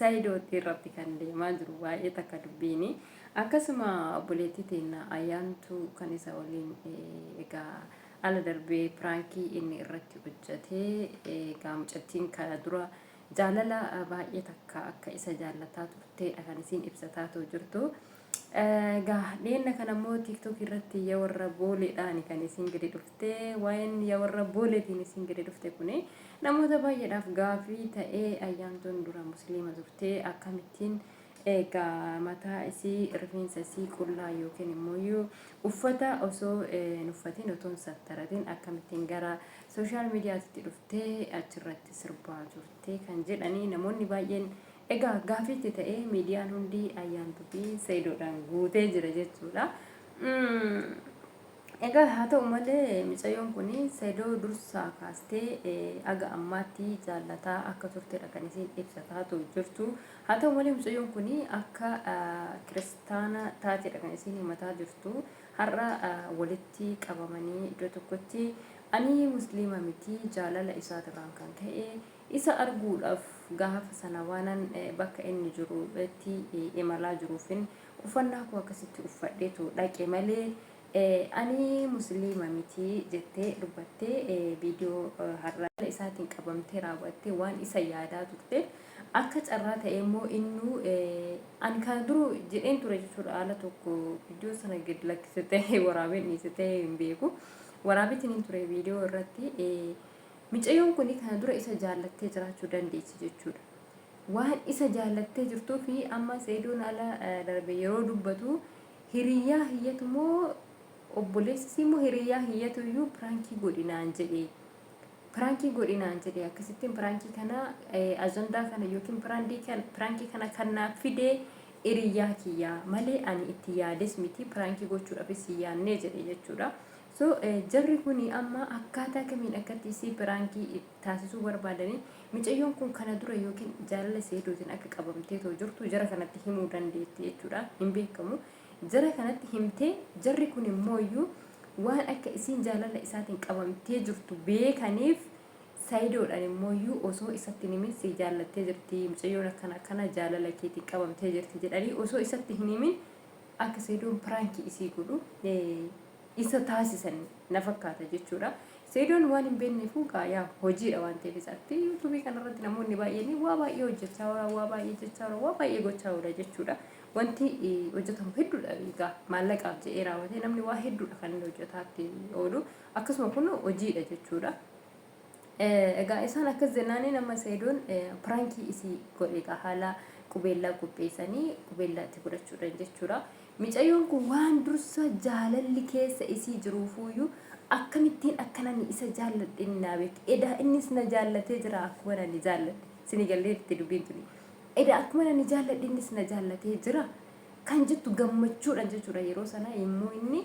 Saidootti irratti kan deemaa jiru baay'ee takka dubbiini. Akkasuma obboleettii teenna Ayyaantuu kan isa waliin egaa ala darbee piraankii inni irratti hojjate egaa mucattiin kana dura jaalala baay'ee takka akka isa jaallataa turteedha kan isiin ibsataa jirtu. Egaa dhiyeenna kana immoo TikTok irratti ya warra booleedhaani kan isiin gadi dhufte. Waa'een ya warra booleetiin isiin gadi dhufte kuni namoota baay'eedhaaf gaafii ta'ee ayyaantuun dura musliima turte akkamittiin egaa mataa isii rifeensa isii qullaa yookiin immoo uffata osoo hin uffatin otoo hin sattaratin akkamittiin gara sooshaal miidiyaatti dhuftee achirratti sirbaa turte kan jedhanii namoonni baay'een Egaa gaafii itti ta'ee miidiyaan hundi Ayyaantuu fi Sayidoodhaan guutee jira jechuudha. Egaa haa ta'u malee micayyoon kun Sayidoo dursaa kaastee aga ammaatti jaallataa akka turtedha kan isiin ibsataa jirtu. Haa ta'u malee mucayyoon kun akka kiristaana taatedha kan isiin himataa jirtu. Har'a walitti qabamanii iddoo tokkotti ani musliima miti jaalala isaatirraan kan ka'e Isa arguudhaaf gaafa sana waanan bakka inni jiru tti imalaa jiruufin uffannaa koo akkasitti uffadheetu dhaqe malee ani musliima miti jettee dubbatte viidiyoo har'a isaatiin qabamtee raawwattee waan isa yaadaa turteef akka carraa ta'e immoo innuu ani kana duru jedheen ture jechuudha haala tokko viidiyoo sana gad lakkise ta'e waraabeen dhiise ta'e hin beeku waraabeetiin hin ture viidiyoo irratti Micayyoon kuni kana dura isa jaallattee jiraachuu dandeessi jechuudha. Waan isa jaallattee jirtuu fi amma Seedoon ala darbe yeroo dubbatu hiriyyaa hiyyatu moo obboleessi isii moo hiriyyaa hiyyatu iyyuu piraankii godhi naan jedhe. Piraankii godhi naan jedhe akkasittiin piraankii kana ajandaa kana yookiin piraankii kana kan naaf fide hiriyyaa kiyyaa malee ani itti yaades miti piraankii gochuudhaafis hin yaadnee jedhe jechuudha. So jarri kuni amma akkaataa kamiin akkatti isii piraankii taasisuu barbaadanii micayyoon kun kana dura yookiin jaalala seedootiin akka qabamtee too jirtu jara kanatti himuu dandeetti jechuudha hin beekamu. Jara kanatti himtee jarri kun immoo iyyuu waan akka isiin jaalala isaatiin qabamtee jirtu beekaniif Sayidoodhaan immoo iyyuu osoo isatti hin himin si jaallattee jirti mucayyoon akkana akkana jaalala keetiin qabamtee jirti jedhanii osoo isatti hin himin akka Sayidoon piraankii isii godhu isa taasisan na fakkaata jechuudha. Seedoon waan hin beekneefuu gaa yaa hojiidha waan ta'eef isaatti yuutuubii kanarratti namoonni baay'een waa baay'ee hojjechaa oola, waa baay'ee jechaa oola, waa baay'ee gochaa oola jechuudha. Wanti hojjetamu hedduudha egaa maallaqaaf jedhee raawwatee namni waa hedduudha kan inni hojjetaatti oolu. Akkasuma kun hojiidha jechuudha. Egaa isaan akkas jennaaniin amma Seedoon piraankii isii godhe egaa haala qubeellaa qopheessanii qubeellaa itti godhachuudhaan jechuudha. Micayyoon kun waan dursa jaalalli keessa isii jiruufuuyyuu akkamittiin akkan ani isa jaalladhe inni naa beeke. Edaa innis na jaallatee jira akkuma ani jaalladhe. Sini galleetti dubbiin tuni. Edaa akkuma ani jaalladhe innis na jaallatee jira kan jettu gammachuudhaan jechuudha yeroo sana yommuu inni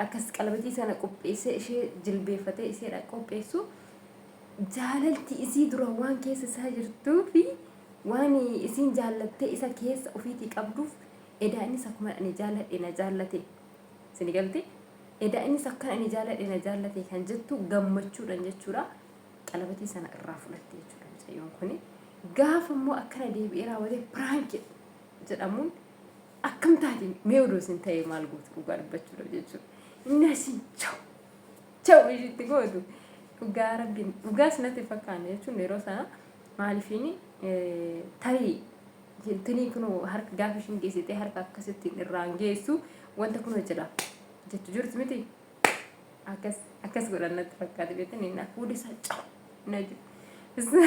akkas qalabatii sana qopheessee ishee jilbeeffatee isheedha qopheessu jaalalti isii dura waan keessa isaa jirtuu fi waan isiin jaallattee isa keessa ofiitii qabduuf edaa innis akkuma ani jaalladhe na jaallate sini galte edaa innis akka ani jaalladhe na jaallate kan jettu gammachuudhaan jechuudha qalabatii sana irraa fudhatte jechuudha mucayyoon kuni gaafa immoo akkana deebi'ee raawwatee piraanki jedhamuun akkam taate mee odoo isin ta'ee maal gootu dhugaa dubbachuudhaaf jechuudha inni asiin chaw chaw ishitti gootu dhugaa rabbiin dhugaas natti fakkaanne jechuun yeroo sana maalifiin tarii tinii kun harka gaafa ishiin geessitee harka akkasittiin irraan geessu wanta kunoo jira jettu jirti miti akkas akkas godhan natti fakkaate beektanii na fuudhi isaa caw na jedhu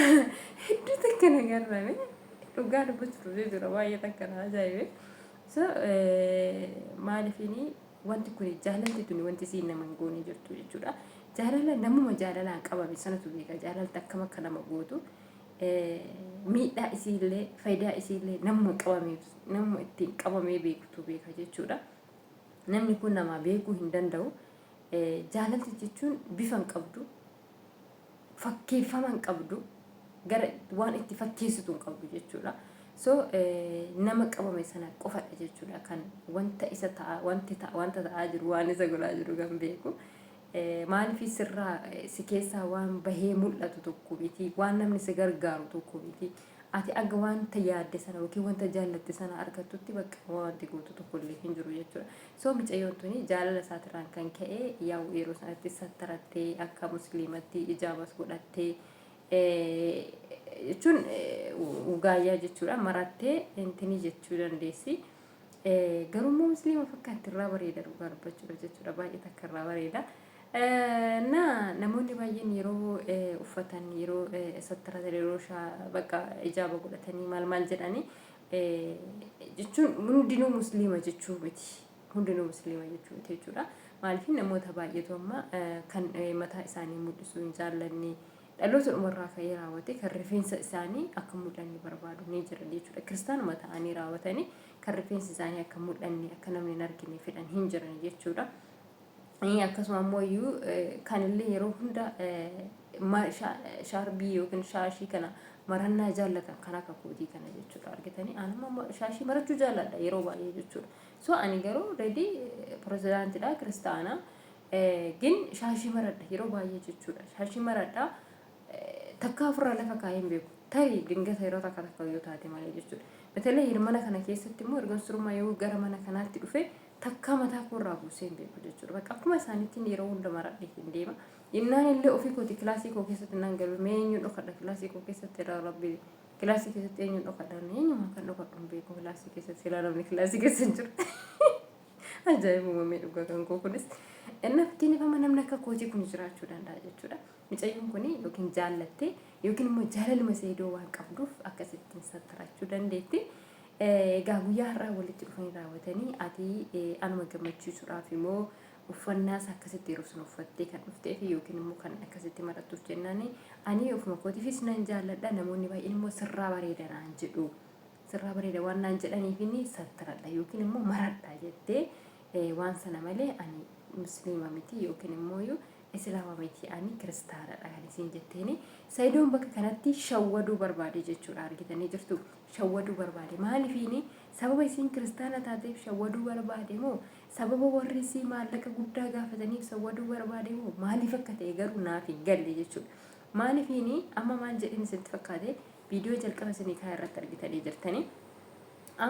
hedduu takka na garrame dhugaa dubbachuuf jechuudha baay'ee takka na ajaa'ibe so maalifiin wanti kun jaalalti tuni wanti isiin nama hin goone jirtu jechuudha jaalala namuma jaalalaan qabame sanatu beeka jaalalti akkam akka nama gootu miidhaa isiillee faayidaa isiillee namuma qabameef namuma ittiin qabamee beekutu beeka jechuudha. Namni kun namaa beekuu hin danda'u. Jaalalti jechuun bifa hin qabdu, fakkeeffama hin qabdu, gara waan itti fakkeessitu hin qabdu jechuudha. So nama qabame sana qofadha jechuudha kan wanta isa ta'a wanti ta'a wanta ta'aa jiru waan isa godhaa jiru kan beeku. Maaliif sirraa si keessaa waan bahee mul'atu tokko miti waan namni si gargaaru tokko miti. Ati aga wanta yaadde sana yookiin wanta jaallatte sana argattutti bakka wanti gootu tokkollee hin jiru jechuudha. So micayyoon tuni jaalala isaatirraan kan ka'e yaa'u yeroo sanatti sattarattee akka musliimatti ijaabas godhattee jechuun ugaayyaa jechuudha marattee intinii jechuu dandeessi. Garuu immoo musliima fakkaatti irraa bareeda dhugaa dubbachuudhaaf jechuudha baay'ee takka irraa bareeda. Na namoonni baay'een yeroo uffatan yeroo sattaratan yeroo bakka ijaaba godhatanii maal maal jedhanii jechuun hundinuu musliima jechuu miti. Hundinuu musliima jechuu miti jechuudha. Maaliif namoota baay'eetu amma kan mataa isaanii mul'isuu hin jaallanne dhaloota dhumarraa ka'ee raawwate kan rifeensa isaanii akka mul'anne barbaadu ni jira jechuudha. Kiristaanuma ta'anii raawwatanii kan rifeensi isaanii akka mul'anne akka namni hin argine fedhan hin jiran jechuudha. Akkasuma ammoo iyyuu kanillee yeroo hunda shaarbii yookiin shaashii kana marannaa jaallatan kan akka kootii kana jechuudha argitanii anuma shaashii marachuu jaalladha yeroo baay'ee jechuudha. So ani garuu ready pirezidaantidha kiristaana gin shaashii maradha yeroo baay'ee jechuudha. Shaashii maradha takka ofirraa lafa kaa'ee hin beeku. Tarii dingata yeroo takka takka yoo taate malee jechuudha. Batalee mana kana keessatti immoo erga suruma yoo gara mana kanaatti dhufe takkaa mataa koo irraa buusee hin beeku jechuudha. Bakka akkuma isaaniitti yeroo hunda maradhee hin deema. Innaan illee ofii kooti kilaasii koo keessatti naan galu mee eenyuun dhokadha kilaasii koo keessatti irraa rabbi kilaasii keessatti eenyuun dhokadha eenyuma kan dhokadhu hin beeku kilaasii keessatti silaa namni kilaasii keessa hin jiru. Ajaa'iba uumamee dhugaa kan koo kunis. Inni fakkeenyaaf amma namni akka kootii kun jiraachuu danda'a jechuudha. Mucayyoon kun yookiin jaallattee yookiin immoo jaalaluma Seedoo waan qabduuf akkasittiin sattarachuu dandeetti. Egaa guyyaa har'aa walitti dhufanii raawwatanii ati anuma gammachiisuudhaaf immoo uffannaas akkasitti yeroo sun uffattee kan dhuftee fi yookiin immoo kan akkasitti marattuuf jennaan ani ofuma kootiifis nan jaalladha namoonni baay'een immoo sirraa bareeda naan jedhu sirraa bareeda waan naan jedhaniif inni sattaradha yookiin immoo maradha jettee waan sana malee ani musliima miti yookiin immoo Islaama miti ani kiristaanadha kan isiin jetteeni. Sayidoon bakka kanatti shawwaduu barbaade jechuudha argitanii jirtu. Shawwaduu barbaade maalifiini sababa isiin kiristaana taateef shawwaduu barbaade moo sababa warri isii maallaqa guddaa gaafataniif shawwaduu barbaade moo maaliif akka ta'e garuu naaf hin galle jechuudha. Maalifiini amma maal jedheen isinitti fakkaate viidiyoo jalqaba isinii kaa irratti argitanii jirtanii.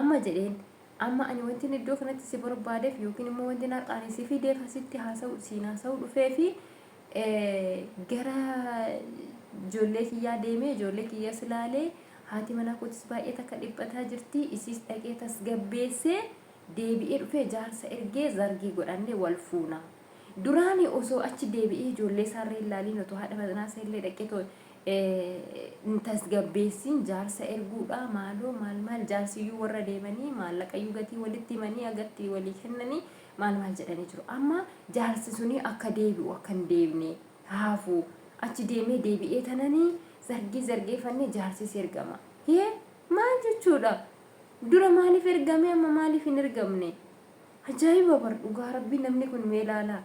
Amma jedheen Amma ani wantin iddoo kanatti si barbaadeef yookiin immoo wantin har'a ani si fideef asitti haasa'u siin haasa'u dhufeefi gara ijoollee kiyyaa deemee ijoollee kiyyas ilaalee haati manaa kootis baay'ee takka dhiphataa jirti isiis dhaqee tasgabbeessee deebi'ee dhufee jaarsa ergee zargii godhannee wal fuuna. Duraani osoo achi deebi'ee ijoollee isaarra hin laaliin otoo haadha manaa isaa illee dhaqee too hin tasgabbeessiin jaarsa erguudha maaloo maal maal jaarsiyyuu warra deemanii maallaqayyuu gatii walitti himanii agatti walii kennanii maal maal jedhanii jiru. Amma jaarsi suni akka deebi'u akka hin deebine haafu achi deemee deebi'ee tananii zargii zargeeffannee jaarsis ergama. Hee maal jechuudha? Dura maaliif ergame amma maaliif hin ergamne? Ajaa'iba bar dhugaa rabbii namni kun mee ilaalaa.